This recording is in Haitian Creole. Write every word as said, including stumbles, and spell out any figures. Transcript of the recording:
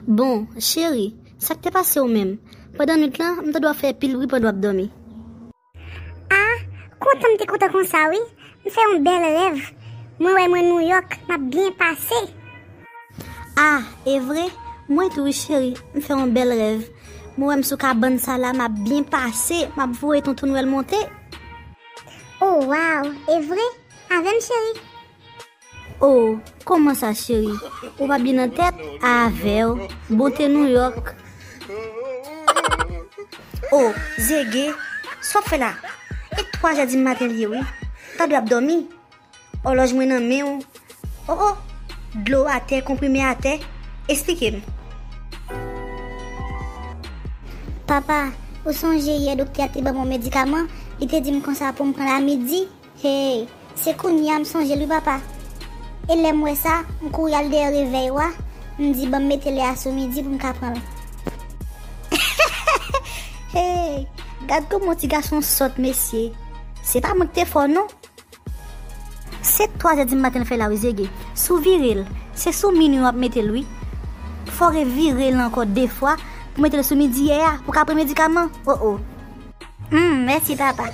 Bon, cheri, sa k te pase w menm? Pandan nwit lan, m tande w ap fè pil bri pandan w ap dòmi. Ah, kontan m te kontan konsa wi. M fè yon bèl rèv. Mwen wè mwen Nouyòk, m ap byen pase. Ah, e vre? Mwen tou wi cheri, m fè yon bèl rèv. Mwen wè m sou kabann sa la, m ap byen pase, m ap voye tonton Nwèl monte. Oh, waw, e vre? Avè m cheri? Oh, kòman sa cheri? Ou pa byen nan tèt? Avè w, bonte Nouyòk. Oh, Zege, sa w ap fè la? E twazè di maten l ye wi. Ta dwe ap dòmi. Òlòj mwen nan men w. Oh, oh, dlo atè, konprime atè. Esplike m. Papa, ou sonje yè doktè a te ban mwen medikaman, li te di m konsa pou m pran l a midi? Hey, se kounye a m sonje l wi papa. E lè m wè sa, m kouri al dèyè revèy wa, m di ban m mete lè a sou midi pou m ka pran l. Hey, gad kòman ti gason sòt mesye. Se pa mwen ki te fè w non. Se twazè di maten l fè la wi Zege. Si w vire l, se sou minwi w ap mete l wi. Fò w revire l ankò de fwa pou mete l sou midi yè a pou w ka pran medikaman. Oh oh. Hmm, mèsi papa.